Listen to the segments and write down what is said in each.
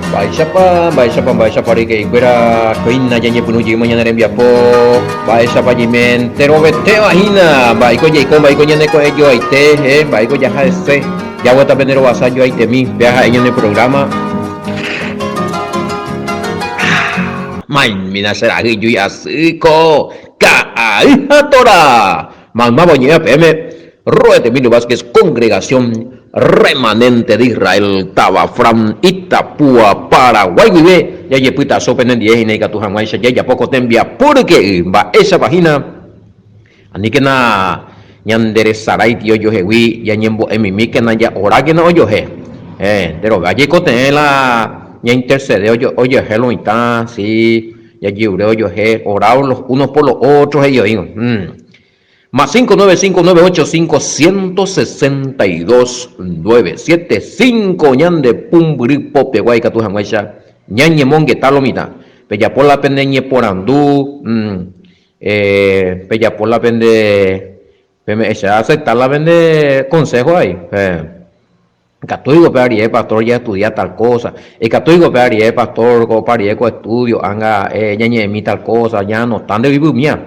Mba'éichapa, mba'éichapa, mba'éichapa ryke'ykuéra kóina ñañepyrũ jeýma ñane rembiapo, mba'éichapa ñaime enterovetéva hína, mba'éiko jaiko, mba'éiko ñaneko'ẽjoaite, he, mba'éiko jaha hese, jaguata pende rovasa joaitemi, péa ha'e ñane programa. Maimína che ra'y ijúi asýko, ka'ay ha tora! Maymáva oñe'ẽva peẽme, Roete Emilio Vázquez Congregación Remanente de Israel táva Fran Itapúa, Paraguay guive, jajepytaso penendie hína ikatu hag̃uáicha jajapo ko tembiapo ryke'y. Mba'éichapa hína? Aníkena ñanderesaráiti ojohegui, ñañembo'emimíkena, ja'orákena ojohe. Héẽ, nderove jaikotevẽ la ñaintercede ojoehe lo mitã, si, jajeure ojoehe, oraos los unos por los otros he'i oĩvo. Más 595 985 162 975 ñande pumbyry popegua ikatu hag̃uáicha ñañemongeta lo mitã. Pejapo la pene ñeporandu, pejapo la pende, peme'ẽcha acepta la pende consejo ahí. Ikatúiko pe arie pastor jaestudia tal cosa, ikatúiko pe arie pastor ko opa rie ko estudio anga ñañe'ẽmi tal cosa, ñaanota nde yvymía,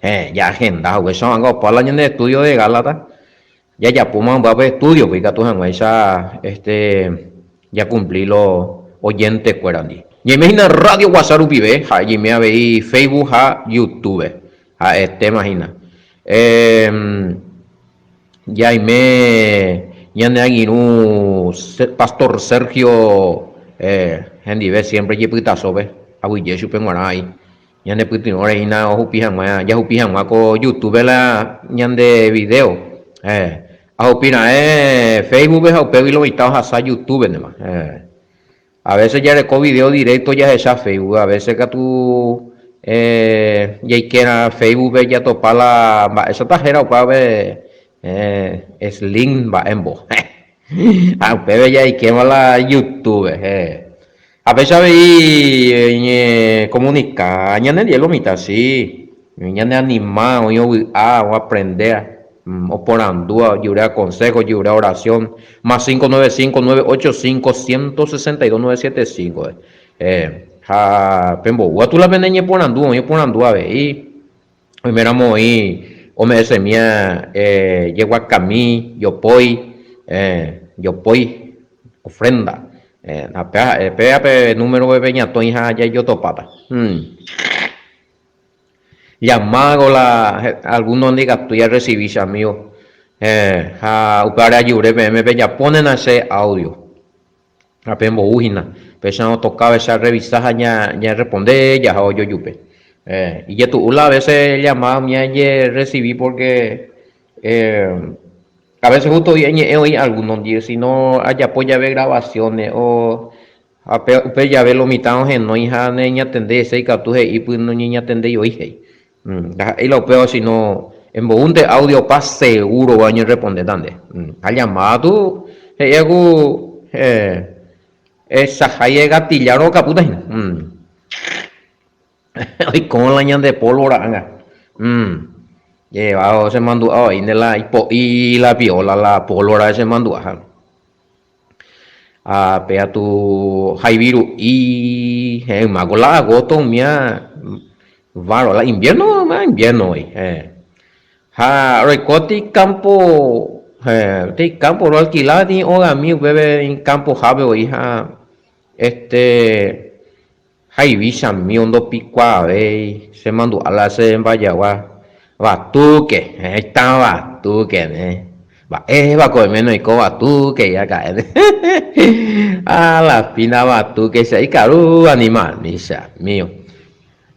héẽ, jaagenda haguéicha anga opa la ñande estudio de Gálatas, jajapóma ombya pe estudio-pe ikatu hag̃uáicha este jakumpli lo oyente-kuérandi. Ñaime hína Radio Guasa rupive, ha'e ñaime avei Facebook ha YouTube, ha'etéma hína. Jaime ñane angirũ Pastor Sergio hendive siempre jepytasópe, aguyje chupe g̃uarã ai. Ñanepytyvõre hína ohupi hag̃ua, jahupi hag̃ua ko YouTube la ñande video. Ahupi raẽ Facebook-pe ha upégui lo mitã ohasa YouTube-ndema. A veces jareko video directo jahecha Facebook, a veces katu jaikérã Facebook-pe jatopa la mba'éichata héra upévape Slim mba'embo. Ha upépe jaikéma la YouTube-pe. Ha péicha avei ñecomunica ñanendie lo mitã, si, ñaneanima, oĩ ovy'a, oaprendea. Oporandúva, ojeruréva consejo, ojeruréva oración, más 595 985 162 975. Ha pemboúva tu la pene ñeporandu, oĩ oporandu avei, oiméramo oĩ ome'ẽsemía jeguakami, jopói, jopói, ofrenda. Ha péa ha'e, péa pe número-pe peñatõi ha jajotopáta. Llamado la alguno ndikatúi arrecibi che amigo ha upévare ajure peẽme pejapónena che audio ha pembou hína péicha otoka che arrevisa ha ñarresponde jaha ojojupe. Ijetu'u la a veces llamado umi ajerrecibi porque a veces justo oñe'ẽ oĩ alguno ndive sino ajapo jave grabaciones o Ha pe upe jave lo mitã ohenói ha neñatende hese ikatu he'i py noñeñatendéi voi he'i. Ndaha'éi la upéva sino emboúnte audio opa seguro va oñerrespondéta nde. Ha llamada tu he'íva ku echahái egatillárõ okapúta hína. Oikóva la ñande pólvora ág̃a. Jehová chemandu'a vaínte la ipo'i la pióla la pólvora chemandu'aha. Ha péa tu hayviru'i he'ẽ yma ko la agosto umía barro la invierno ma invierno voi he'ẽ. Ha roiko ti campo he'ẽ ti campo roalquila peteĩ ogami upépe campo hápe voi ha este hayvi chami ondopikuaavéi che mandu'a la che mbajagua Vatúke, hetã vatúke ne. Mba'épa ko oiméne oiko vatúke iraka'e ne. Ha la pínta vatúke che ikaru animalmi che amígo.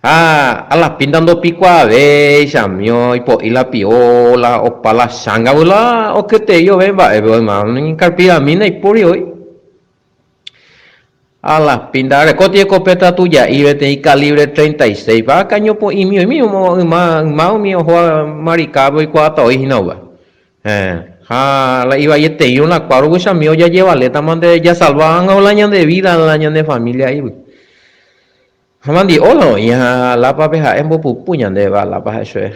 Ha a la pínta ndopikuaavéi che amígo ipo'i la pióla, opa la chánga la okytei ove mba'épe oĩma carpidami ndaipóri voi. A las pinta areko tie escopeta tuja'i peteĩ calibre 36 pa caño po'imi oimi yma yma umi ohóva marikápe oikuaáta oĩ hína upéva. Héẽ, ha la ivaieteírõ la kuáro guichami ojajevalétama nde jasalva ág̃a la ñande vida la ñane familia ivy. Ha mandi'o la oĩ ha lápape ha'e mbopupu ñandéva lápa ha'e chupe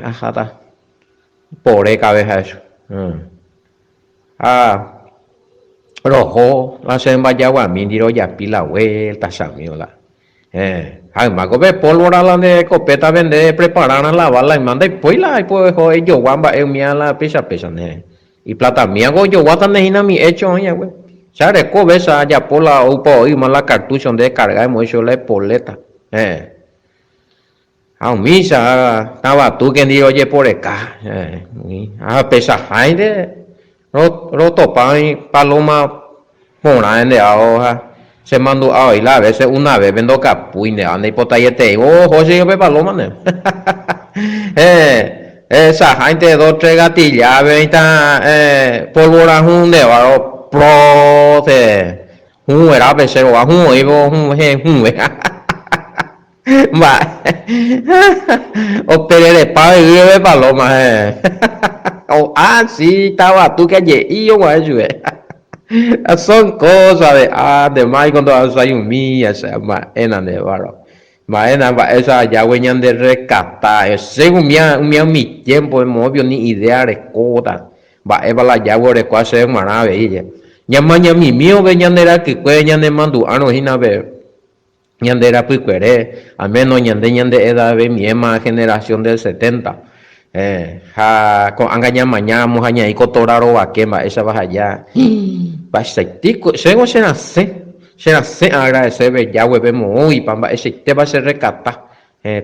aháta pore kave ha'e chupe. Ha. Roho la che mbajaguamíndi rojapi la vuelta chami la. Héẽ, ha yma ko pe pólvora la nde escopeta-pe nde prepararã la bala yma ndaipói la aipo eho ejogua mba'e umía la péicha péicha ne. Iplatamíako ojoguátane hína umi hecho oĩ hague. Che areko vésa ajapo la oupa oĩ yma la cartucho nde ekarga emoĩ chupe la epoleta. Héẽ. Ha umícha tavatúke ndive ojeporeka. Héẽ. Ha peichaháinte rotopa oĩ paloma porã nde ao ha che mandu'a oĩ la a veces una vez pe ndokapúi nde ao ndaipotaieterei oho che pe paloma nde. Héẽ. Ehechaháinte dos tres gatillave oĩta pólvora hũ ndéva pro hũguerápe che rova hũ oĩvo hũ hũve mba'e opererepa yvýpe paloma héẽ ho'a si tavatu ke aje'i oguahẽ chupe son cosa de antes máiko ndohasái umía che mba'éna nde bárbaro. Mba'éna mba'éicha ajágui ñande rekata, che umía umía umi tiempo moõpio ni idea rekóta, mba'épa la ajágui orekóva chéve g̃uarã avei je. Ñamañamimíove ñande rakykue ñanemandu'árõ hína pe ñande rapykuere, al menos ñande ñande edavemiéma generación del setenta. Ha ko'ág̃a ñamañáramo ha ñaĩ ko tora rovake mba'éichapa ha ja mba'eichaitéko chéngo cherasẽ, cherasẽ aagradese pe Yahweh-pe moõguipa mba'eichaitépa cherrekata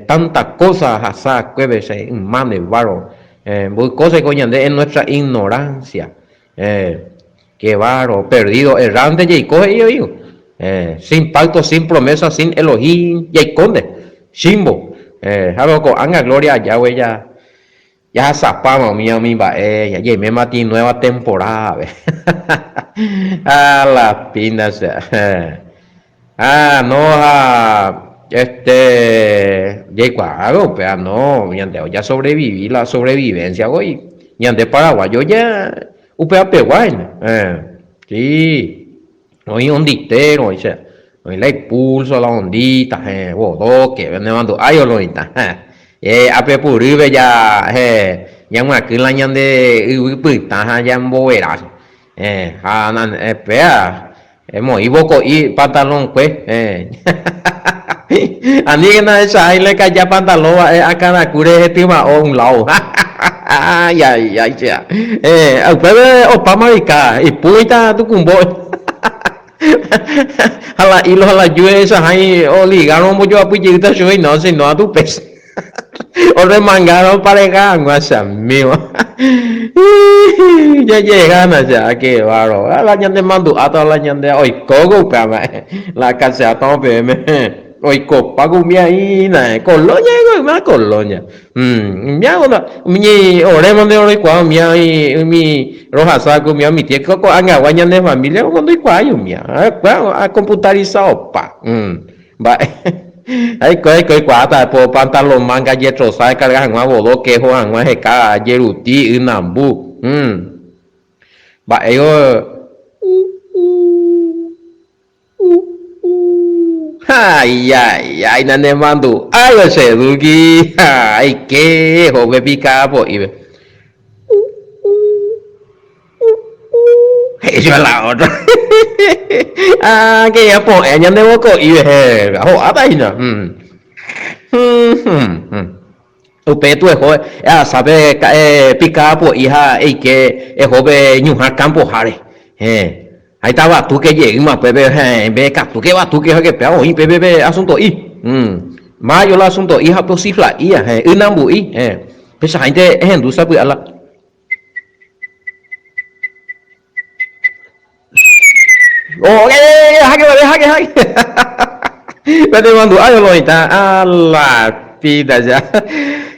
tanta kósa ahasa akuépe che yma nde bárro mboy kósaiko ñande en nuestra ignorancia Qué bárro, perdido, errante jaiko he'i oĩvo sin pacto, sin promesa, sin Elohim jaikónte, chimbo. Ha ko'ág̃a gloria a Yahweh ja jahasapáma umi umi mba'e jaiméma ti nueva temporada-pe. A la pínda che. Ah, no ha este jaikuaávo upéva no ñande ojasobrevivi la sobrevivencia voi ñande paraguayo ja upéva pegua hína eh si oĩ onditero oĩcha oĩ la ipulso la ondita eh bodóke nemandu'ái lo oĩta eh ápe purýpe ja eh ñamyakỹ la ñande yvy pytã ha ñambovera eh ha péa Emoĩ voko'i pantalón-kue, héẽ. Aníkena echa'ái lekaja pantalón va'e akãrakúre hetyma'o un lado. Aiaiaicha. Héẽ, upépe opáma oika, ipúita tukumbo. Ha la hilo ha la ju echa'ái oligárõ ombojoapy jeýta chupe no, si no atupéicha. Orremangárõ pareha hag̃ua chamígo. Jajegána che ake báro. La ñanemandu'áta la ñande oikóko upéva mba'e. La akacheáta peẽme oikopa ko umi aína. Colonia niko yma colonia. Umíago la umi orémante roikuaa umía umi rohasa ko umi umi tiempo ko'ag̃agua ñane familia ndoikuaái umía. Ha'ekuéra computarizaopa. Mba'e? Aiko aiko aikuaáta po pantalón manga jetrosa ekarga hag̃ua bodóke eho hag̃ua heka jeruti ynambu. Hum. Mba'éiko Aiaiai nanemandu'áiva che Duki ha aike eho pe pika apo'ípe. He'i chupe la ótro. Ah, que ñapo'ẽ ñande voko'ípe héẽ, ho'áta hína. Upe tu eho ehasa pe pika po'i ha eike eho pe ñuhã campo-háre. Héẽ. Ha itavatúke jeýma upépe, héẽ, mbeekatúke vatúke ha péva oĩ pépe pe asunto'i. Mayo la asunto'i ha pe osifla'íva, héẽ, ynambu'i, héẽ. Peichaháinte ehendu sapy'a la. Penemandu'a lo mitã a la pita ya.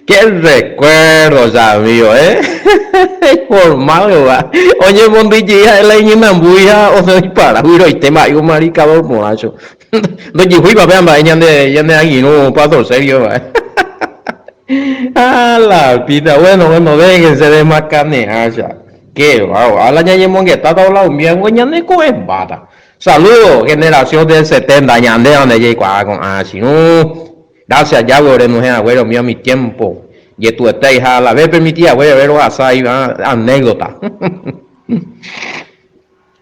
Qué recuerdo ya amigo, eh. Formal va. Oñemondýi ha'e la iñynambúi ha oipara vyroite mba'e maricador porãcho. Ndojehúiva péva mba'e ñande ñane angirũ Pastor Sergio mba'e. A la pita, bueno, bueno, déjense de macanear cha. Qué va, a la ñañemongetáta la umíva niko ñane ko'ẽmbáta. Saludo generación del 70 ñande ande jaikuaa ko'ã chirũ. Gracias Yahweh orenuhẽ haguére umíva umi tiempo jetuetéi ha a la vez permiti haguére ore rohasa anécdota.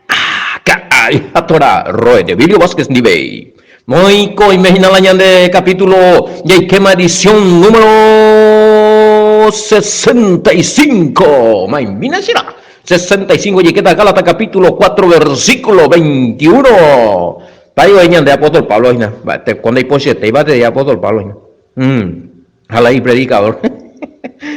Ah, qué. Ka'ay ha Torá ro'ete Bilio Vázquez ndive. Moĩko oime hína la ñande capítulo jaikéma edición número 65. Maimína che rã. 65 jaikéta Gálatas capítulo 4 versículo 21. Tái oĩ ñande apóstol Pablo hína. Mba'eteko ndaipochyeteiva tei apóstol Pablo hína. Ha la ipredicador.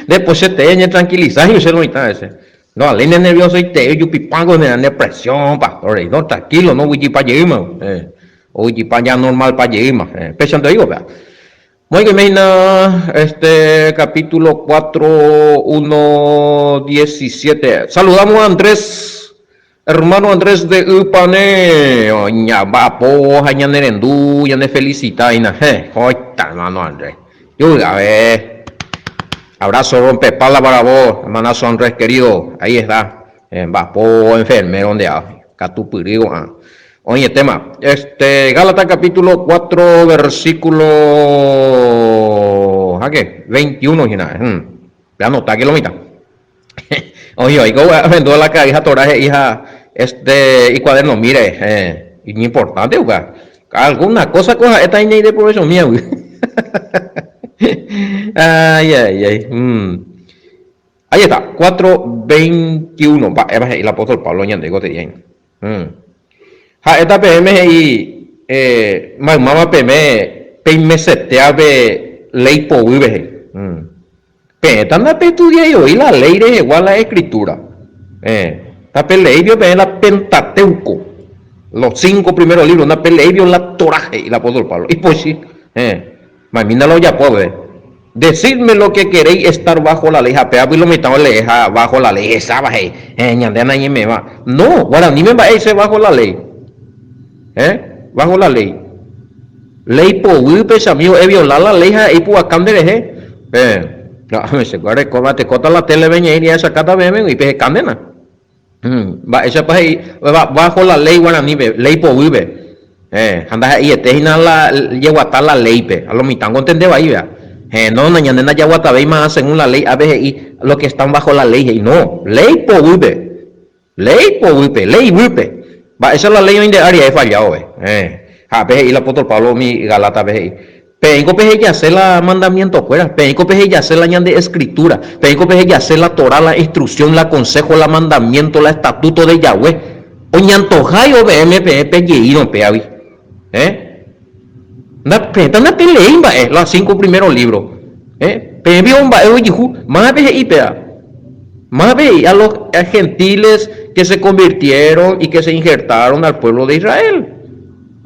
Ndepochyetei añetranquiliza hína che lo mitã ese. No ale ne nerviosoite ojupipáko ne ne presión pastor rei. No tranquilo no oguejypa jeýma. Oguejypa ya normalpa jeýma. Péichante oĩko péva. Moĩko oime hína este capítulo 4, 1, 17. Saludamos a Andrés, hermano Andrés de Ypane. Ñamba'apo ha ñanerendu, ñanefelicita hína. Hóita hermano Andrés. Juvy'ave. Abrazo rompepala para vos, hermanazo Andrés querido. Ahí está. Mba'apo enfermero nde ápe. Katupyry ko'ã. Oĩetéma. Este, Gálatas capítulo 4 versículo ¿ha qué? 21 hína. Pe anotáke lo mitã. Oĩ oiko ohendu la ka'i ha Torá he'i ha este icuadernomíre. Iñimportante upéva. Alguna cosa ko ha'éta iñaideprovechomiagui. Ay, ay, ay. Ahí está, 4:21. Mba'épa he'i el apóstol Pablo ñande gotyo hína. Ha'éta peẽme he'i maymáva peẽme peimesetéva pe léi poguýpe he'i. Peẽta ndapestudiái voi la léi rehegua la escritura. Ndapeleéivio peẽ la Pentateuco, los cinco primeros libros, ndapeleéivio la Torá, he'i el apóstol Pablo. Ipochy. Mamína la ojapo avei. Decidme lo que queréis estar bajo la ley, ha péva lo mitã olee ha bajo la ley hesáva he'i, héẽ ñande anañeme'ẽva. No, guaraníme mba'e he'ise bajo la ley. Héẽ, bajo la ley. Ley poguýpe chami eviola la ley ha ipu'aka nderehe. Héẽ, ha tekóta la tele-pe ñe'ẽ jahechakáta peẽme pehekántena. Mba'éichapa he'i bajo la ley guaranípe, ley poguýpe. Ha ndaha'eiete hína la jeguata la léipe, a lo mitãngo ontende vaíva. Héẽ, no, ñande ndajaguatavéima según la ley, ápe he'i lo que están bajo la ley, he'i, no, ley poguýpe, ley poguýpe, ley guýpe. Mba'éicha la ley oĩ nde ári efallado-ve. Héẽ, ha ápe he'i el apóstol Pablo umi Galátape he'i, Peẽko pehejase la mandamientokuéra, peẽko pehejase la ñande escritura, peẽko pehejase la Torá, la instrucción, la consejo, la mandamiento, la estatuto de Yahweh. Oñantojái ove'ẽme peẽ pejeírõ péagui. Eh? Nda, peẽta ndapeleéi mba'e la cinco primero libro. Eh? Peẽ pio mba'e ojehu, mávape he'i péva? Mávape he'i a los gentiles que se convirtieron y que se injertaron al pueblo de Israel.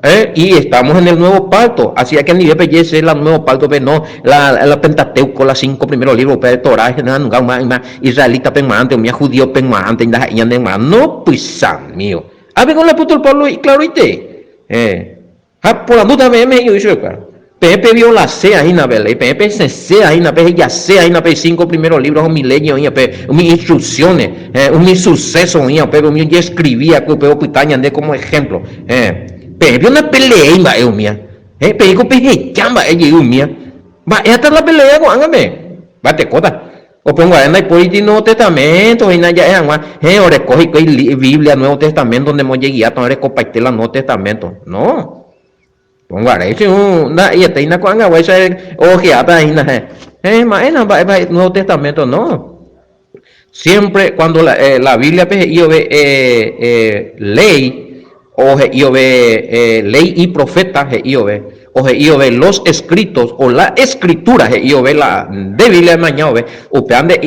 Eh, y estamos en el nuevo pacto, así que anive peje che la nuevo pacto pe no, la, la Pentateuco, la cinco primeros libros, upe Torá, nunga yma, yma israelita pe g̃uarãnte, umi judío pe g̃uarãnte, ndaha'éi ñande g̃uarã, no pysãmío. Ápe con el apóstol Pablo iclaroite. Eh, ha porandúta peẽme he'i chupekuéra, peẽ peviolase hína pe ley, peẽ pesẽse hína, pehejase hína pe cinco primeros libros umi leyes oĩva pe, umi instrucciones, eh, umi suceso oĩva upépe, umi ojescribi va'ekue upe opyta ñande como ejemplo. Héẽ, peẽ pio ndapeleéi mba'e umía. Héẽ, peẽko pehecha mba'e jey umía. Mba'éta la peleéva ko'ág̃a peẽ? Mba'etekóta. Oponguare ndaipóriti Nuevo Testamento hína ja'e hag̃ua, héẽ, oreko hikuái Biblia Nuevo Testamento ndemojegiáta orekopaite la Nuevo Testamento. No. Ponguare che nda'eiete hína ko'ag̃aguáicha ojeáta hína, héẽ. Héẽ, ma'éna mba'épa he'i Nuevo Testamento? No. Siempre cuando la, eh, la Biblia-pe he'i ove eh, eh, ley, o he'i ove eh, ley y profeta he'i ove, o he'i ove los escritos o la escritura he'i ove la nde Biblia emaña ove, upéva nde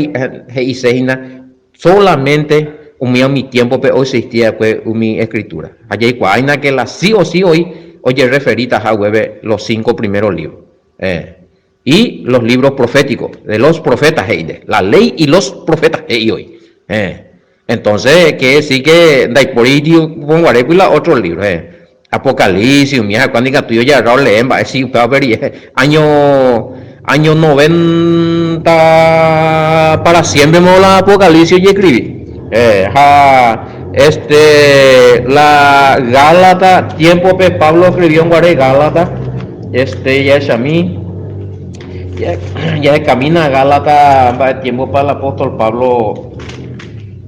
he'ise hína solamente umi umi tiempo-pe oexistí va'ekue umi escritura. Ha jaikuaa hína que la sí o sí oĩ ojerreferitaha guéve los cinco primeros libros. Eh. Y los libros proféticos, de los profetas he'i nde, la ley y los profetas he'i oĩ. Héẽ. Entonces, quiere decir que ndaipóri oguarékuri la otro libro, héẽ. Apocalipsis, umi ha'ekuéra ndikatúi ojagarra olee mba'e si upéva upe rire, año, año noventa para siempre modo la Apocalipsis ojescribi. Héẽ, ha este, la Gálata tiempo-pe Pablo oscribió guare Gálata. Este jahechami, jahekamína Gálata mba'e tiémpopa el apóstol Pablo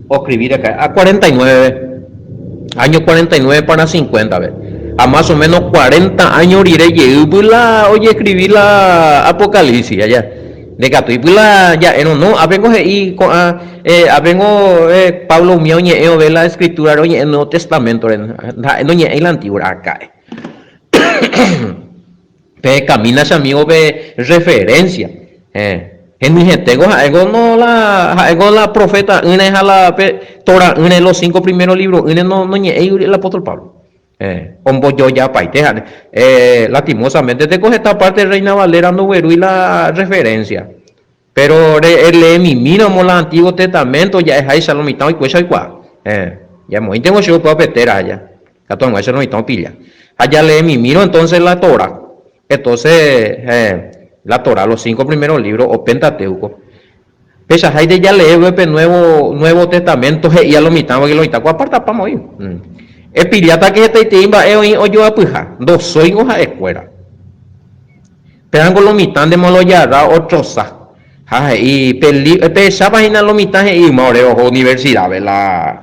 oskrivi raka'e. A 49. Año 49 para 50-pe. Ha más o menos 40 áño rire jeýpy la ojescribi la Apocalipsis aja. Ndekatúipy la ja'érõ no, ápengo he'i ko'ã, ápengo Pablo umía oñe'ẽ ove la Escritura-re oñe'ẽ Nuevo Testamento-re, ha'e noñe'ẽi la Antiguo-re aka'e. Pehecamína che amigo pe referencia. Henyhẽténgo ha'éngo no la ha'éngo la profeta'ỹre ha la pe Tora'ỹre los cinco primero libro'ỹre no noñe'ẽigui el apóstol Pablo. Ombojojapaite ha'e. Lastimosamente teko heta parte Reina Valera ndoguerúi la referencia. Péro releemimíramo la Antiguo Testamento ja'eháicha lo mitã oikuéicha oikuaa. Héẽ, jamoĩntengo che upéva pe téra aja, katu hag̃uáicha lo mitã opilla. Ha jaleemimírõ entonces la Torá, entonces, héẽ, la Torá, los cinco primeros libros o Pentateuco. Peichaháinte jaleeve pe Nuevo, Nuevo Testamento he'íva lo mitã, porque lo mitã ko apartapáma oĩ. Epilláta ke hetaitei mba'e oĩ ojoapyha, ndosóingo ha'ekuéra. Pévango lo mitã ndéma lo jarra otrosa. Ha he'i pe li, pehechápa hína lo mitã he'i yma ore oho universidad-pe la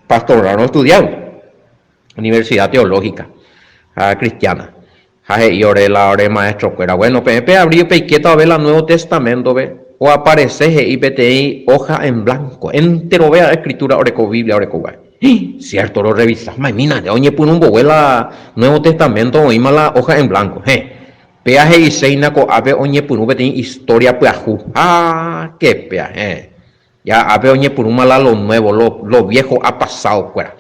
pastorrarõ oestudiávo, universidad teológica ha cristiana. Ha he'i ore la ore maestro-kuéra, bueno, peẽ peabri peikéta ove la Nuevo Testamento-pe, oaparece he'i peteĩ hoja en blanco, enterove escritura oreko Biblia orekóva. Cierto, rorrevisa. Maimína, ja oñepyrũ mbogue la Nuevo Testamento oĩma la hoja en blanco. Hẽ, péa he'iséina ko'ápe oñepyrũ peteĩ historia pyahu. Ha, ke péa, hẽ. Ja ápe oñepyrũma la lo nuevo, lo, lo viejo ha pasado kuéra.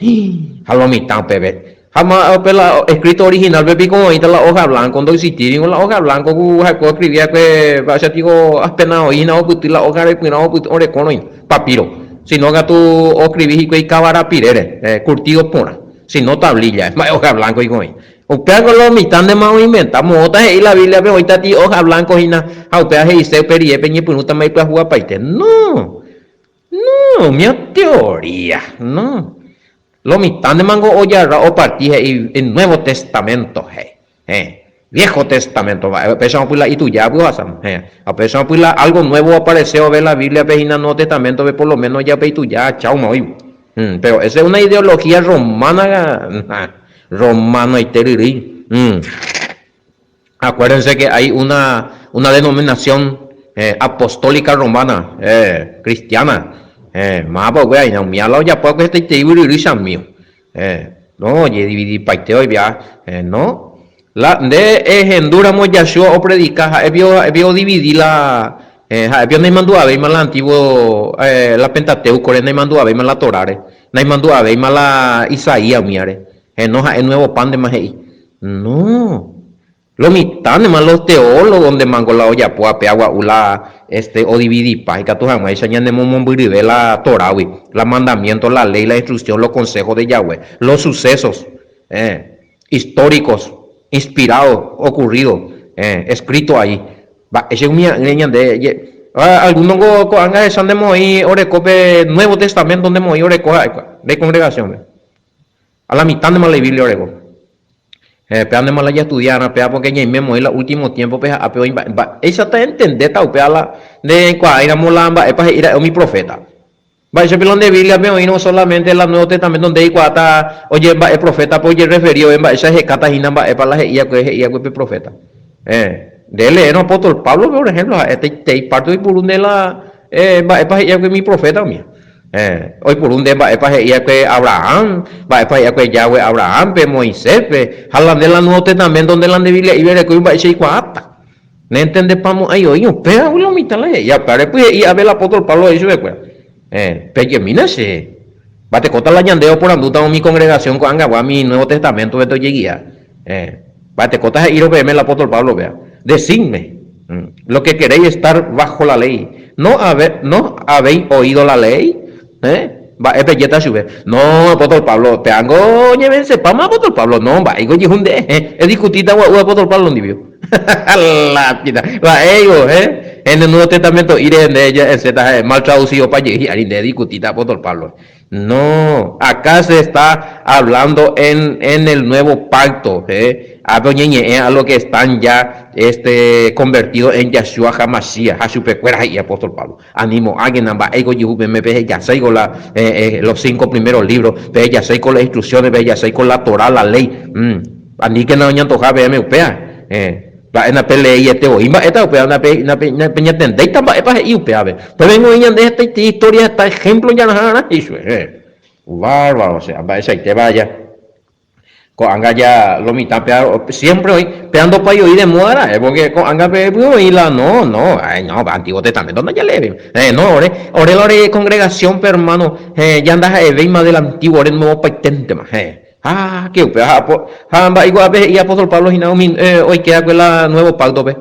Ha lo mitã upépe. Ha ma upe la escrito original-pe piko oĩta la hoja blanco, ndoexistíringo la hoja blanco ku ha'ekue oescribi va'ekue, mba'éicha piko apenas oĩ hína opyty la hoja repyrã opyty orekórõ hína, papiro. Sino katu oescribi hikuái kavara pirére, curtido porã, sino tablilla, mba'e hoja blanco piko oĩ. Upévako lo mitãndema oinventa, moõta he'i la Biblia-pe oĩta ti hoja blanco hína ha upéva he'ise upe rire peñepyrũtama ipyahuapaite. No! No! Umíva teoría. No! Lo mitãndemango ojarra oparti he'i el Nuevo Testamento he'i, heẽ, Viejo Testamento mba'e, upéicha opy la itujápy ohasa, heẽ, ha upéicha opy la algo nuevo oaparece ove la Biblia-pe hína Nuevo Testamento-pe por lo menos ja pe ituja cháuma oĩvo. Pero esa es una ideología romana, romanoite ryrýi. Acuérdense que hay una, una denominación apostólica romana, cristiana, mávapa upéva hína, umi ala ojapo va'ekue hetaiterei guyryry chamío, no, ojedividipaite oipia, no, la nde ehendúramo Yahshua opredika ha'e pio, ha'e pio odividi la, ha'e pio naimandu'avéima la antiguo, la Pentateuco-re, naimandu'avéima la Torah-re, naimandu'avéima la Isaías umíare, no, ha'e nuevo pan-ndema he'i. No. Lo mitãndema los teólogos ndemango la ojapo ape agua'u la este odividipa ikatu hag̃uáicha ñanemomombyryve la Torágui, la mandamiento, la ley, la instrucción, los consejos de Yahweh, los sucesos eh históricos inspirados, ocurridos, eh escritos ahí. Mba'éicha umi a'ỹre ñande je alguno ko ko'ág̃a ahecha ndemoĩ oreko pe Nuevo Testamento ndemoĩ oreko ha'ekue nde congregación-pe. A la mitad ndéma la Biblia oreko. Eh, péva ndéma la jastudia va'erã péva porque ñaime moĩ la último tiempo-pe ha ápe oĩ mba'e. Mba'éichata entendéta upéva la ndereikuaáiramo la mba'épa he'i ra'e umi proféta. Mba'éicha pe la nde Biblia-pe oĩrõ solamente la Nuevo Testamento nde eikuaáta oje mba'e profétape ojerreferi ove mba'éicha ehekáta hína mba'épa la he'i va'ekue he'i va'ekue pe proféta. Eh, nde eleérõ apóstol Pablo-pe por ejemplo ha'e peteĩ parte oipuru nde la eh, mba'épa he'i va'ekue umi proféta umi. Héẽ, oipuru nde mba'épa he'i va'ekue Abraham, mba'épa he'i va'ekue Yahweh Abrahámpe, Moiséspe, ha la nde la Nuevo Testamento nde la nde Biblia'i rerekói mba'éicha eikuaáta. Nentendepamo'ãi oĩ upévagui lo mitã la he'i, ha upéva repy he'i ave el apóstol Pablo he'i chupekuéra. Héẽ, pejemína che. Mba'etekóta la ñande oporandúta umi congregación ko'ag̃agua mi Nuevo Testamento-pe tojegia. Héẽ, mba'etekóta he'írõ peẽme el apóstol Pablo upéva. Decidme. Lo que queréis estar bajo la ley, no habe, no habéis oído la ley? Eh? Mba'e pejéta chupe? No, apóstol Pablo, péango oñevensepáma apóstol Pablo, no, mba'éiko ojehu nde, eh? Ediscutíta gua'u apóstol Pablo ndivio. La pita, mba'éiko, eh? En el Nuevo Testamento ire nde ja'eséta ha'e mal traducido pa jey hi'ári nde ediscutíta apóstol Pablo. No, acá se está hablando en, en el nuevo pacto, eh, ápe oñeñe'ẽ a lo que están ya este, convertidos en Yahshua HaMashiach, ha chupekuéra he'i apóstol Pablo. Animo'ãkena mba'éiko ojehu peẽme pehejaséiko la, eh, eh, los cinco primeros libros, pehejaséiko las instrucciones, pehejaséiko la Torah, la ley. Mm, aníkena oñantoja peẽme upéva. Eh, Mba'e ndapeleiete voi mba'éta upéva napeñatendéita mba'épa he'i upévape. Upépe oĩ ñande hetaite historia heta ejemplo jaraha'arã he'i chupe. Héẽ. Bárbaro, o sea, mba'eichaitépa aja. Ko'ág̃a ja lo mitã péa siempre oĩ, péa ndopái oĩ de moda ra'e, porque ko'ág̃a pe oĩ la no, no, ay no, Antiguo Testamento ndajaleévéima. Héẽ, no, ore, ore la ore congregación-pe hermano, héẽ, ja ndaha'evéima del Antiguo, ore nuevo-paiténtema, héẽ. Ha ke upéva ha apo ha mba'e ikuaápe he'i apóstol Pablo hína umi oike va'ekue la nuevo páctope.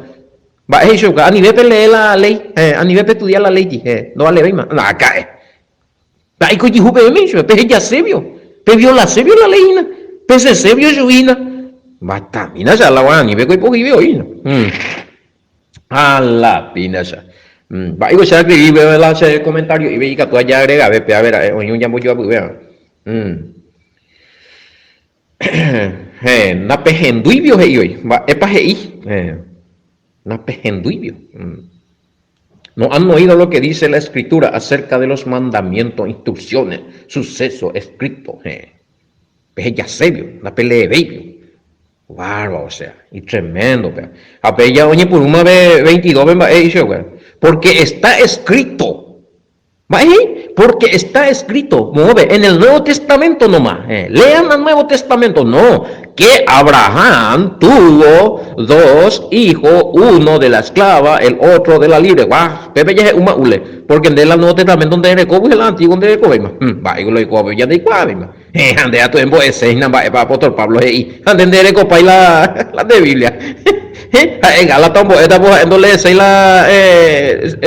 Mba'e he'i chupe, anive pelee la léi, anive pestudia la léi, ndovalevéima. Ndaka'e. Mba'éiko ojehu peẽme he'i chupe, pehejasévio, peviolasévio la léi hína, pesẽsévio chugui hína. Mbatamína che la guaranípe ko ipohýive oĩ hína. Ha la pína che. Mba'éiko che aescrivi upéva la che comentario'ípe ikatu ajeagregave péave ra'e oĩ oñambojoapyvéva. Héẽ, napehendúivio he'i oĩ. Mba'épa he'i? Héẽ, napehendúivio. No han oído lo que dice la escritura acerca de los mandamientos, instrucciones, sucesos escritos. Héẽ, pehejasévio, ndapeleevéivio. Bárbaro, o sea, y tremendo péva. Ha pe ja oñepyrũma pe 22-pe mba'e he'i chupekuéra. Porque está escrito. Mba'e he'i? Porque está escrito, moõve, en el Nuevo Testamento noma. Eh, lean el Nuevo Testamento. No, que Abraham tuvo dos hijos, uno de la esclava, el otro de la libre. Guau, pépe jahe'úma ule. Porque nde la Nuevo Testamento nde rekógui ha la Antiguo nde rekovéima. Hmm, mba'éiko la oikuaápe ja ndaikuaavéima. Héẽ, ha nde atu embo'ese hína mba'épa apóstol Pablo he'i, ha nde nderekopái la la nde Biblia. Héẽ, ha'e Gálata ombo'éta po ha'e ndoleeséi la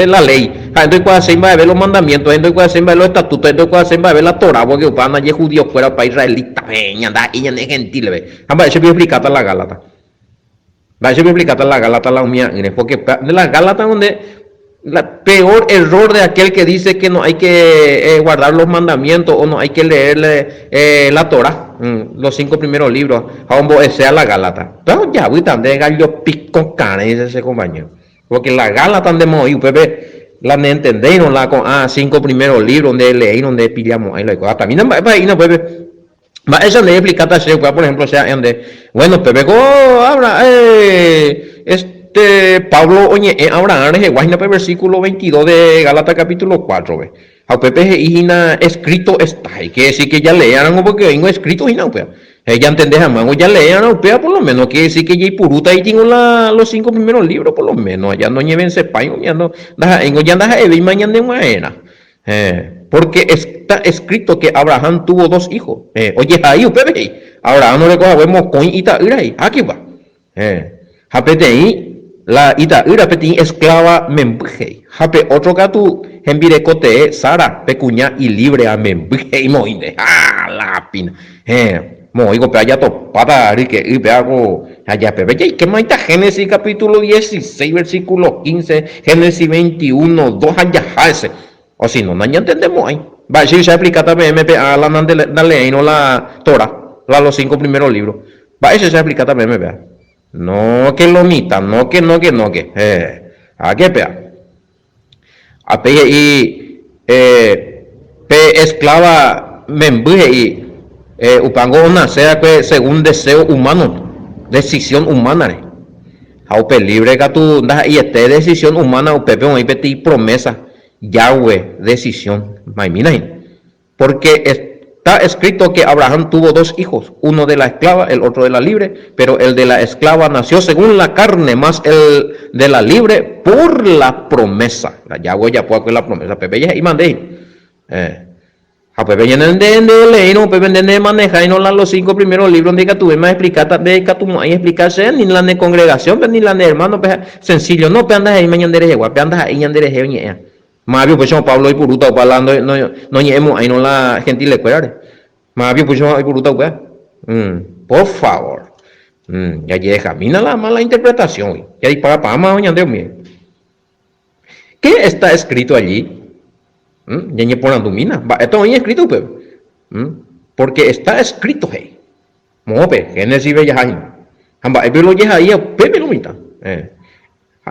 la léi, ha'e ndoikuaaséi mba'eve los mandamientos, ha'e ndoikuaaséi mba'eve los estatutos, ha'e ndoikuaaséi mba'eve la Torá, pórke upéva ndaje judiokuéra opa israelita, héẽ, ñande ha'e ñane gentile-pe. Ha mba'éicha ojeexplikáta la Gálata? Mba'éicha ojeexplikáta la Gálata la umi a'ỹre? Pórke la Gálata donde la peor error de aquel que dice que no hay que eh, guardar los mandamientos o no hay que leerle eh, la Torah, mm, los cinco primeros libros, ha ombo'esea la Gálata. Pero javýta nde gallo pico karẽ, dice ese compañero. Porque la Gálata nde moĩ upépe la ne entendéirõ la ko'ã cinco primeros libros nde leéirõ nde pillamo'ãi la oikóva. Tamina mba'épa he'ína upépe. Mba'éicha nde explikáta chéve upéva, por ejemplo, che ha'e nde, bueno, pépeko Abra, eh, este, Pablo oñe'ẽ Abraham rehegua hína pe versículo 22 de Gálatas capítulo 4-pe. Ha upépe he'i hína escrito está, hay que decir que jalee'arãngo porque oĩngo escrito hína upéva. He jantende hag̃uángo jalee'arã upéva por lo menos, quiere decir que jaipurúta itingo la, los cinco primeros libros por lo menos, allá noñevensepái umi ndaha'éingo ja ndaha'evéima ñaneg̃uahẽrã. Héẽ, pórke esta eskríto ke Abrahán túvo dos ího. Héẽ, ojehai upépe he'i, Abrahán oreko hague mokõi ita'ýra he'i, hákipa. Héẽ, ha peteĩ la ita'ýra peteĩ eskláva memby he'i, ha pe ótro katu hembireko tee Sara, pe kuña ilívrea memby he'i moĩnte. Ha, la pina. Héẽ, moõiko péva jatopáta ryke'y péva ko ha japeve jaikéma ita Génesis capítulo 16 versículo 15, Génesis 21, 2 ha jaha hese. O si no, nañantendemo'ãi. Mba'éicha che aexplikáta peẽme pe ára la ndaleéirõ la Torá, la los cinco primeros libros. Mba'éicha che aexplikáta peẽme péva? No, que lo mitã, no que, no que, no que. Héẽ. Háke péva. Ha péi he'i pe esklava memby he'i, Upévango onase va'ekue según deseo humano, decisión humana-re. Ha upe libre katu ndaha'eiete decisión humana, upépe oĩ peteĩ promesa, Yahweh decisión. Maimína hína. Porque está escrito que Abraham tuvo dos hijos, uno de la esclava, el otro de la libre, pero el de la esclava nació según la carne, mas el de la libre por la promesa. La Yahweh ojapo va'ekue la promesa, pépe jehe'i mandéi. Eh. Ha pépe ñane nde nde leírõ, pépe nde nemaneháirõ la los cinco primeros libros ndaikatuvéima explikáta, ndaikatumo'ãi explica che ni la ne congregación-pe, ni la ne hermano-pe, sencillo, no, péva ndaha'éima ñande rehegua, péva ndaha'éi ñande rehe oñe'ẽva. Mávapi upéicharõ Pablo oipurúta opa la noñe'ẽmo'ãirõ la gentilekuérare? Mávapi upéicharõ oipurúta upéva? Por favor. Jajehejamína la mala interpretación-gui. Jadiparapáma ñande umi. Qué está escrito allí? Ñañeporandumína, mba'éta oĩ escrito upépe? Porque está escrito he'i. Moõpe, Génesis-pe jaha hína. Ha mba'épe lo ojehaíva upépe lo mitã.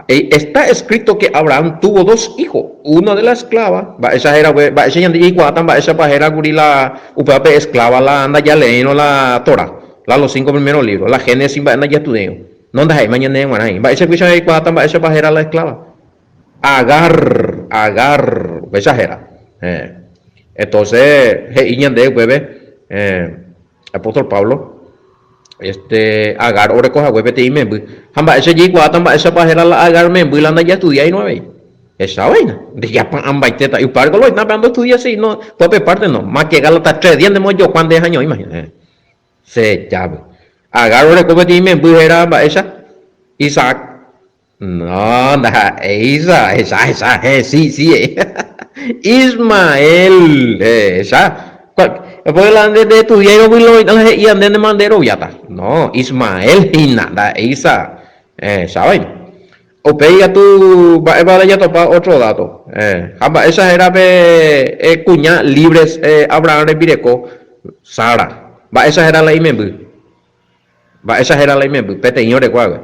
Está escrito que Abraham tuvo dos hijos, uno de la esclava, mba'éicha héra upe, mba'éicha ñande jaikuaáta mba'éichapa héra kuri la upéva pe esclava la ndajaleéirõ la Torá, la los cinco primeros libros, la Génesis mba'e ndajastudiáirõ. No ndaha'éima ñandéve g̃uarã he'i. Mba'éicha péicha jaikuaáta mba'éichapa héra la esclava? Agar, Agar, upéicha héra. Entonces he'i ñande upépe apóstol Pablo, este, Agar oreko hague peteĩ imemby. Ha mba'éicha jaikuaáta mba'éichapa héra la Agar memby la ndajastudiáirõ avei? Hechávaina, ndejapa'ãmbaitéta. Upévare ko lo mitã ndoestudiaséi, no, kuápe parte no. Más que Gálatas tres días ndéma ojokua nde hañoíma hína. Che jápe. Agar oreko peteĩ imemby héra mba'éicha? Isaac. No, ndaha'éi Isaac, hecha, hecha, he, sí, sí, he. Ismael, he, hecha. Porque la nde ndeestudiáirõ vylo la he'íva nde nema nde roviáta. No, Ismael hína, ndaha'éi Isaac. Hecha vaina. Upéi katu mba'épa la jatopa otro dato. Ha mba'éicha héra pe kuña libre Abraham rembireko, Sara. Mba'éicha héra la imemby. Mba'éicha héra la imemby? Peteĩ orekuágui.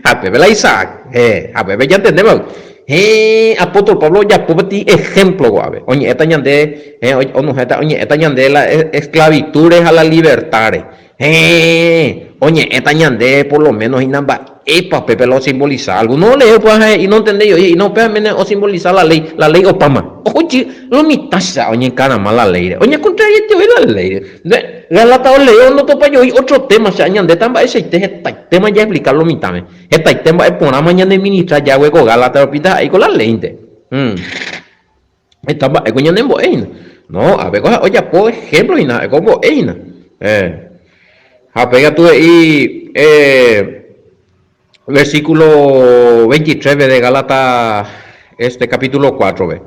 Ha pépe la Isaac. Héẽ, ha pépe jantendémagui. Héẽ, apóstol Pablo ojapo peteĩ ehémplo ko'ápe. Oñe'ẽta ñande, héẽ, onohẽta, oñe'ẽta ñande la esclavitúre ha la libertáre. Héẽ, oñe'ẽta ñande por lo menos hína mba'épa pépe la osimbolisa. Alguno olee upéva ha he'i nontendéi oĩ, he'i no, upéva méne osimbolisa la léi, la léi opáma. Oho lo mitãcha oñekarama la léire, oñekontrariete voi la léire. Nde, Galata olee ondotopajoi otro tema che añandéta mba'eichaite hetaitéma jaexplika lo mitãme. Hetaite mba'e porãma ñaneministra jague ko Galata rupi ndaha'éiko la léinte. Heta mba'éko ñanembo'e hína. No, ápe ko ha'e ojapo ejemplo hína, ha'éko ombo'e hína. Ha upéi katu he'i versículo 23-pe de Gálatas este capítulo 4-pe.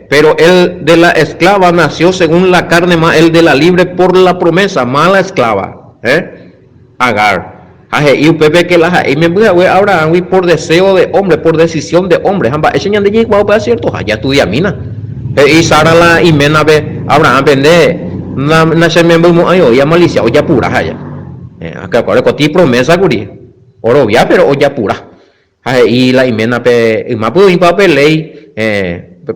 Pero el de la esclava nació según la carne, mas el de la libre por la promesa, mas la esclava, Agar. Ha he'i upépe que la ha'e imemby hague Abrahámgui por deseo de hombre, por decisión de hombre. Ha mba'éicha ñande jaikuaa upéva ciertoha? Jaestudiamína. He'i Sara la iménape, Abrahámpe, nde nachemembymo'ãi voi amalisia ojapura haja. Orekóti promesa kuri, orovia pero ojapura. Ha he'i la iménape, Ymápy oĩpa pe léi,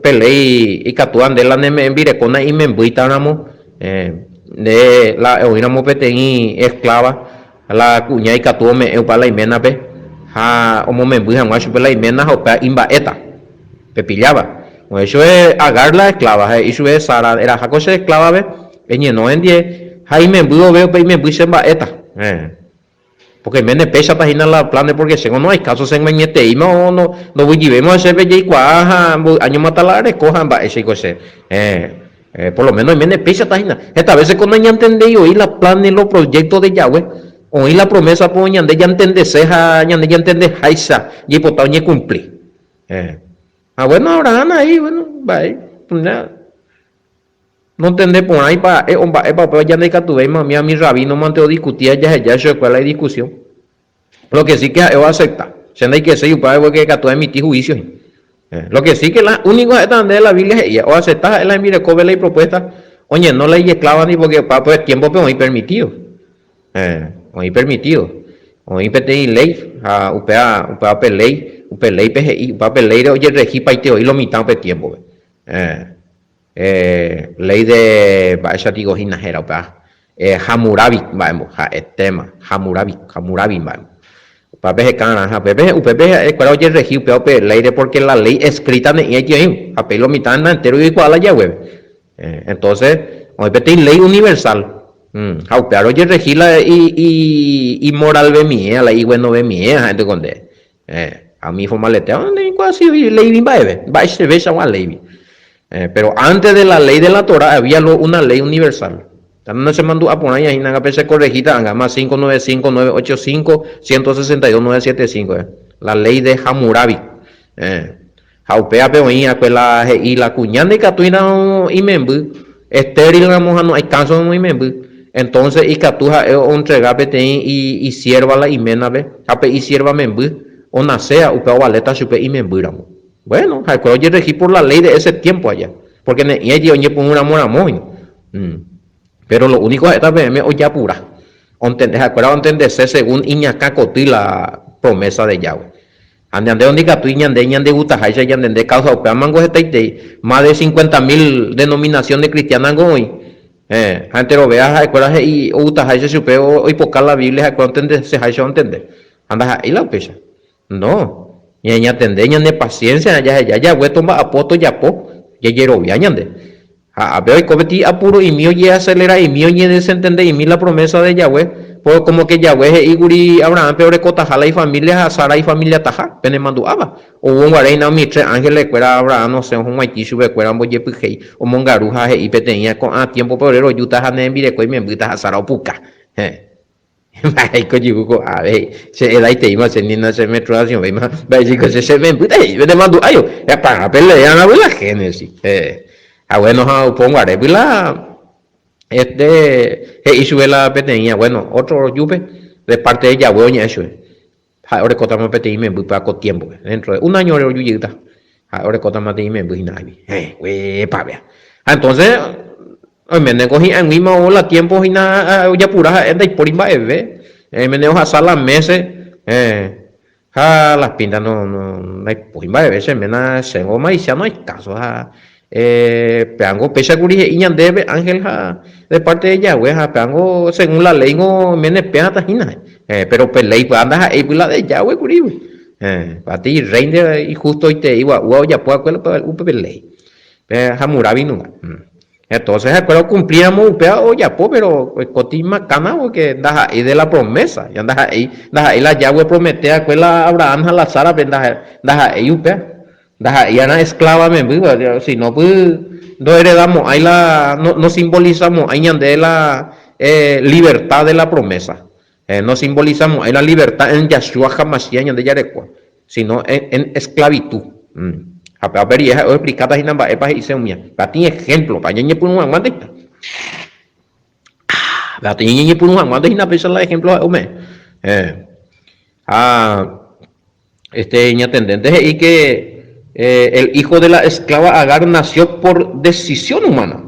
pe léi ikatúva nde la ne rembireko na'imembýita ramo, nde la oĩramo peteĩ esklava, la kuña ikatu ome'ẽ upa la iménape ha omomemby hag̃ua chupe la iména ha upéva imba'éta. Pepilláva. Oĩ chupe Agar la esklava, ha he'i chupe Sara, Eraha ko che esklavape, eñeno hendie, ha imemby vove upe imemby che mba'éta. Porque oiméne péichata hína la plan-pe porque chéngo no hay caso cheg̃uaig̃uieteíma o no ndovyjivéima chéve jaikuaa ha mboy áñomata la areko ha mba'éichaiko che. Héẽ, por lo menos oiméne péichata hína. Heta veces ko nañantendéi voi la plan ni los proyectos de Yahweh. Oĩ la promesa po ñande jantendese ha ñande jantendeháicha jaipota oñekumpli. Héẽ. Ha bueno, Abraham ahí, bueno, mba'e, Nontende porãipa ha'e o mba'épa upéva jandeikatuvéima umi ami rabino mante odiskuti ha jaheja chupekuéra la idiskusión. Lo que sí que ha'e oacepta. Che ndaikeséi upéva porque ikatu aemiti juicio hína. Lo que sí que la único ha'éta nde la Biblia he'íva, oacepta ha'e la hembirekópe la ipropuesta, oñeno la ijesclávandi porque upéva pe tiémpope oĩ permitido. Oĩ permitido. Oĩ peteĩ léi ha upéva upéva pe léi, upe léipe he'i, upéva pe léire ojerrehi paite voi lo mitã upe tiémpope. Léi de mba'éicha piko hína héra upéva? Hammurabi mba'émbo, ha'etéma, Hammurabi, Hammurabi mba'émbo. Upévape heka'arã ha upépe, upépe ha'ekuéra ojerrehi upéva upe léire pórke la léi eskríta ne'ĩraiti oĩvo, ha péi lo mitã entéro oikuaa la jaguépe. Entónse, oĩ peteĩ léi universál, ha upévare ojerrehi la imoralvemiéva, la iguenovemiéva ha'énte ko nde. Ha umi iformaletéva ndeikuaasýi léigui mba'eve, mba'eicheveichagua léigui. Péro ántes de la léi de la Torá avía una léi universál. Tana chemandu'a porã hína ág̃a pe chekorrehíta ág̃a, más 595 985 162 975, la léi de Hammurabi. Ha upévape oĩ va'ekue la he'i la kuña ndaikatúiramo imemby, estéril ramo ha no hay káso ramo imemby, entónse ikatu ha'e ontrega peteĩ isierva la iménape ha pe isierva memby onaséva upéva ovaléta chupe imembýramo. Bueno, ha'ekuéra ojerregi por la ley de ese tiempo aja, porque ne'ĩra je'i oñepyrũ ramo ramo hína. Pero lo único ha'éta peẽme ojapura. Ontende, ha'ekuéra ontendese según iñakã koty la promesa de Yahweh. Ha ñande ndikatúi ñande ñandegustaháicha ñantende causa upévamango hetaitei, más de cincuenta mil denominaciones cristianas-ngo oĩ. Héẽ, ha enterovea ha'ekuéra he'i ogustaháicha chupe oipoka la Biblia ha'ekuéra ontendeseháicha ontende. Ha ndaha'éi la upéicha. No. Ñañatende ñane paciencia jaheja jague tomba'apo tojapo, jajerovia ñande. Ha ápe oiko peteĩ apuro'imi ojeacelera'imi oñedesentende'imi la promesa de Yahweh, por como que Yahweh he'i kuri Abraham-pe orekotaha la ifamilia ha Sara ifamiliataha, penemandu'áva. Oúvo guare hína umi tres ángeles-kuéra Abraham osẽ ohug̃uaitĩ chupekuéra ombojepyhéi, omongaru ha he'i peteĩva ko'ã tiémpope ore rojúta ha ne rembireko imembýta ha Sara opuka. Héẽ. Mba'éiko ojuhu ko'ápe, he'i, che edaiteíma, che ni nachemenstruacionvéima, mba'éichiko che chemembýta, he'i, penemandu'áivo, japaga pe leerã la Génesis. Héẽ. Ha bueno, ha upónguarépy la, este, he'i chupe la peteĩva, bueno, otro rojúpe, de parte de Yahweh oñe'ẽ chupe. Ha'e orekótama peteĩ imemby pya ko tiémpope. Dentro de un año ore roju jeýta, ha'e orekótama peteĩ imemby hína águi. Héẽ, kuépa péa. Ha entonces, oiméne ko hi'ag̃uíma ou la tiempo hína ojapura ha'e ndaipóri mba'eve. Oiméne ohasa la mése, héẽ, ha las pintas no, no, ndaipóri mba'eve che ména, chéngo maicha no hay caso ha Péango péicha kuri he'i ñandéve ángel ha de parte de Yahweh ha péango según la ley ngo oiméne péata hína. Pero pe ley py'a ndaha'éi la de Yahweh kuri. Pati rréi nde ihustoitei gua'úva ojapo va'ekue upe pe ley. Pe Hammurabi nunga. Entonces ha'ekuéra okumplíramo upéva ojapo pero oikóta imakãna porque ndaha'éi de la promesa, ya ndaha'éi ndaha'éi la Yahweh opromete va'ekue la Abraham ha la Sara-pe ndaha'éi upéva. Ndaha'éi esclava membýva, sino py ndoheredamo'ãi la, nosimbolizamo'ãi ñande la libertad de la promesa, nosimbolizamo'ãi la libertad en Yahshua HaMashiach ñande jarekóva, sino en esclavitud. Ha péva upe rire ha'e oexplikáta hína mba'épa he'ise umía. Peteĩ ejemplo, pa ñañepyrũ hag̃uánte hína. Peteĩ ñañepyrũ hag̃uánte hína péicha la ejemplo ha'e ome'ẽ. Ha Este ñatendénte he'i que el hijo de la esclava Agar nació por decisión humana.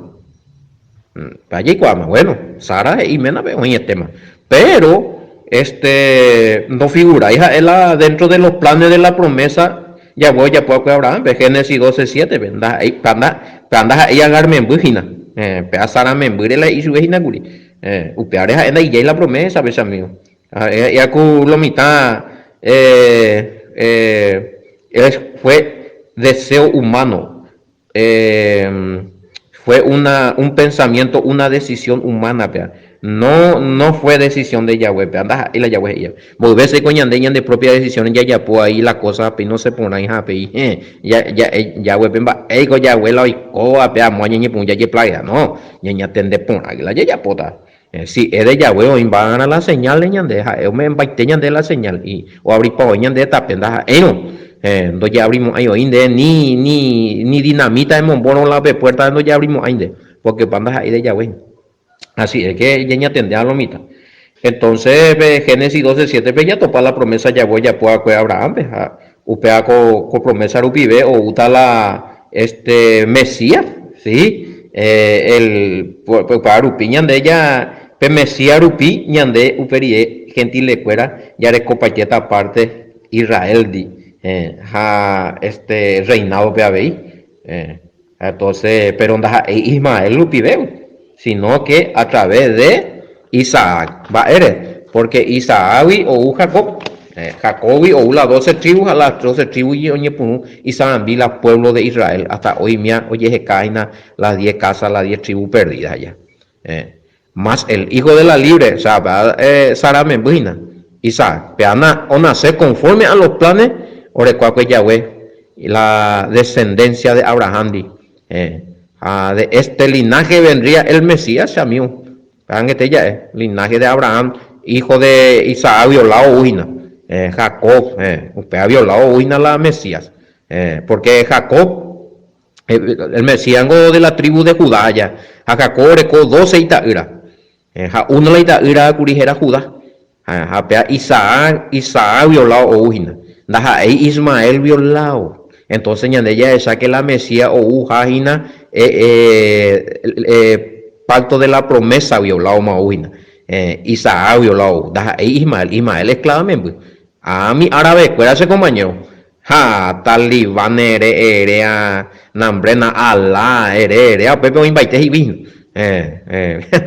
Pe jaikuaáma, bueno, Sara he'i iménape oĩetéma. Pero este ndofigurái ha'e la dentro de los planes de la promesa Yahweh ojapo va'ekue Abraham-pe, Génesis 12, 7-pe. Ndaha'éi, pe ndaha'éi Agar memby hína. Pe Sara membýre la he'i chupe hína kuri. Upévare ha'e ndaijái la promesa-pe, che amigo. Ha'e he'íva ku lo mitã fue deseo humano, fue una un pensamiento, una decisión humana péva, no no fue decisión de Yahweh péva, ndaha'éi la Yahweh he'íva. Mboy vése ko ñande ñande propia decisión jajapo ahí la cosa pe no se porãi ha pe ja'e Yahweh-pe mba'éiko Yahweh la oikóva pe amo ñañepyrũ jajeplagea, no, ñañatende porãke la jajapóta. Si ere jave oĩmba'arã la señal ñande, ha'e ome'ẽmbaite ñande la señal y oavripa voi ñande tape ndaha'éirõ, ndojeavrimo'ãi voi nde ni ni ni dinamita emombórõ la pe puerta ndojeavrimo'ãi nde, porque opa ndaha'éi de jave. Así es que ñañatende a lo mitã. Entonces pe Génesis 12, 7 pe jatopa la promesa jave ojapo va'ekue Abraham-pe ha upéva ko ko promesa rupive oúta la este Mesías, sí, el upéva rupi ñande ja pe Mesías rupi ñande upe rire gentilekuéra jarekopaitéta parte Israel-ndi ha este reinado-pe avei. Entonces, pero ndaha'éi Ismael rupive, sino que a través de Isaac. Mba'ére? Porque Isaágui ou Jacob. Jacóbgui ou las doce tribus ha las doce tribus-gui oñepyrũ isarambi la pueblo de Israel hasta hoy mía ojeheka hína las diez casas, las diez tribus perdidas allá. Más el hijo de la libre, o sea, Sara memby hína, Isaac. Pe Ana onase conforme a los planes orekuakue jave la descendencia de Abraham-ndi. Ha de este linaje vendría el Mesías, che amigo. Angete ja'e, linaje de Abraham, hijo de Isaac violado ou hína. Jacob, upéva violado ou hína la Mesías. Porque Jacob El Mesías ngo de la tribu de Judá aja, ha Jacob oreko doce ita'ýra. Ha uno la ita'ýra kuri héra Judá. Ha péa Isaac, Isaac violao ou hína. Ndaha'éi Ismael violao. Entonces ñande jahecha que la Mesías ouha hína pacto de la promesa-gui la oma ou hína. Isaac-gui la ou, ndaha'éi Ismael, Ismael esclava memby. Ami árabe-kuéra che compañero. Ha talibán ere eréa nambre na Alá ere eréa upépe oĩmbaite hikuái.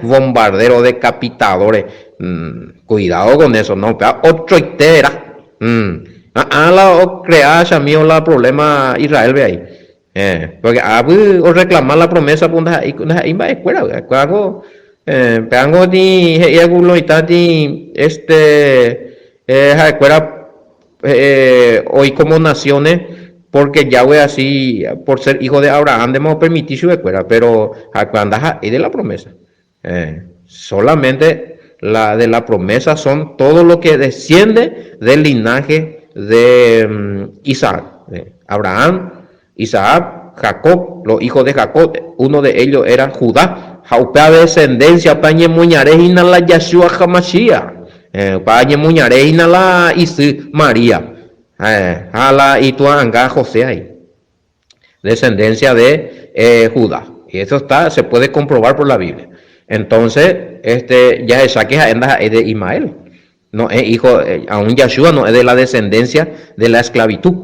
Bombardero decapitadores. Cuidado con eso, no, upéva otroite vera. A'ã la ocrea chamígo la problema Israel-pe ahí. Porque ápy orreclama la promesa po ndaha'éi ndaha'éi mba'ekuéra, ha'ekuéra péango tĩ he'íva ku lo mitã tĩ este ha'ekuéra Oĩ como naciones porque Yahweh así por ser hijo de Abraham ndéma opermiti chupekuéra, pero ha'ekuéra ndaha'éi de la promesa. Solamente la de la promesa son todo lo que desciende del linaje de Isaac. Abraham, Isaac, Jacob, los hijos de Jacob, uno de ellos era Judá, ha upéva descendencia, upéva ñemoñare hína la Yahshua HaMashiach, upéva ñemoñare hína la isy María, ha la itua'anga José ahí, descendencia de Judá, y eso está, se puede comprobar por la Biblia. Entonces, este, jahecha que ha'e ndaha'éi de Ismael. No es hijo, aún Yahshua no es de la descendencia de la esclavitud,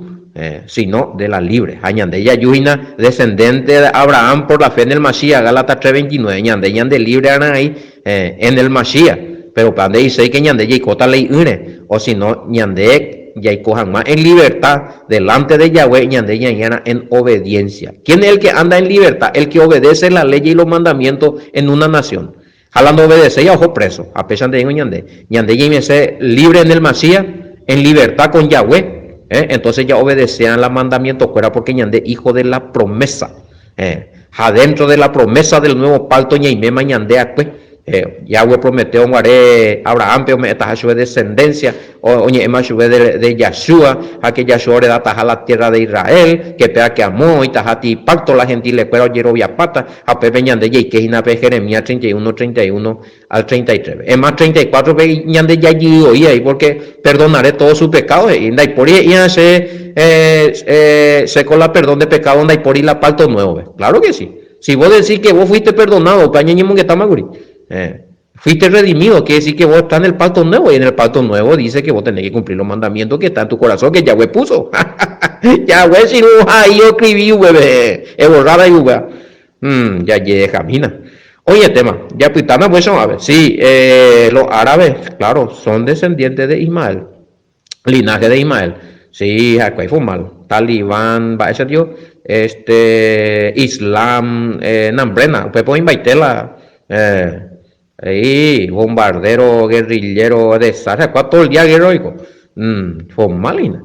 sino de la libre. Ha ñande jaju hína descendente de Abraham por la fe en el Mashiach, Gálatas 3:29, ñande ñande libre arã'i en el Mashiach. Pero upéva nde'iséi que ñande jaikóta lei'ỹre, o sino ñande jaiko hag̃ua en libertad delante de Yahweh, ñande ñaĩ'arã en obediencia. ¿Quién es el que anda en libertad? El que obedece la ley y los mandamientos en una nación. Ha la ndovedeséi ha oho preso. Ha péicha nde'ígui ñande. Ñande ñaimese libre en el Masías, en libertad con Yahweh, eh, entonces ja obedesean la mandamiento kuéra porque ñande hijo de la promesa. Eh, ha dentro de la promesa del nuevo pacto ñaiméma ñande akue. Eh, Yahweh promete oguare Abraham-pe ome'ẽtaha chupe descendencia, oñe'ẽma chupe de, de Yahshua, ha que Yahshua oredataha la tierra de Israel, que péa que amo oĩtaha ti pacto la gentile kuéra ojeroviapáta, Ha upépe ñande jaike hína pe Jeremías 31, 31 al 33-pe. Es más, 34-pe ñande jajy'oi avei pórke perdonaré todo su pecado he'i. Ndaipóri he'íva che che con la perdón de pecado ndaipóri la pacto nuevo-pe. Claro que sí. Si vos decís que vos fuiste perdonado, upéva ñañemongetáma kuri. Fuiste redimido, quiere decir que vos estás en el pacto nuevo, y en el pacto nuevo dice que vos tenés que cumplir los mandamientos que están en tu corazón, que Yahweh puso. Yahweh si no ahí escribí, bebé, he borrado ahí, bebé. Ya llega, Oye, tema, ya pitana pues son árabes. Sí, los árabes, claro, son descendientes de Ismael, linaje de Ismael. Sí, ha'ekuéra iformal. Talibán, mba'éicha tio, este, Islam, nambrena, upépe oĩmbaite la, he'i bombardero, guerrillero, desastre, ha'ekuéra todo el día guerra oiko. Formal hína.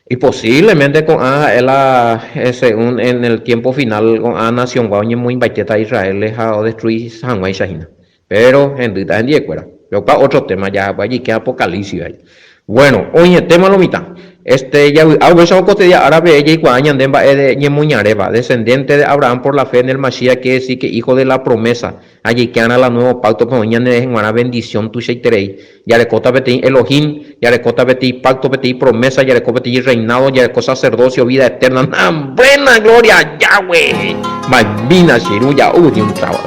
Y posiblemente ko'ã ha'e la, según en el tiempo final ko'ã nación-gua oñemoĩmbaitéta Israel-re ha odestrui hag̃uáicha hína. Péro hendýta hendiekuéra. Péro opa ótro téma jahapy ajeike Apocalipsis-pe. Buéno, oĩetéma lo mitã. Este, javy'a upéicha okotedia árape jaikuaa ñande mba'e de ñemoñaréva, descendiente de Abraham por la fe en el Mashiach, quiere decir que hijo de la promesa. Ajeike'arã la nuevo pacto-pe oĩ ñane g̃uarã bendición tuichaiterei. Jarekóta peteĩ Elohim, jarekóta peteĩ pacto, peteĩ promesa, jareko peteĩ reinado, jareko sacerdocio, vida eterna. Buena gloria Yahweh! Malvina che irũ ja'u un trago.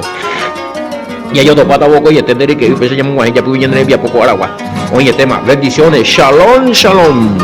Jajotopáta vokoiete nde ryke'y péicha ñamog̃uahẽ japyvi ñane rembiapo ko aragua. Oĩetéma. Bendiciones. Shalom, shalom.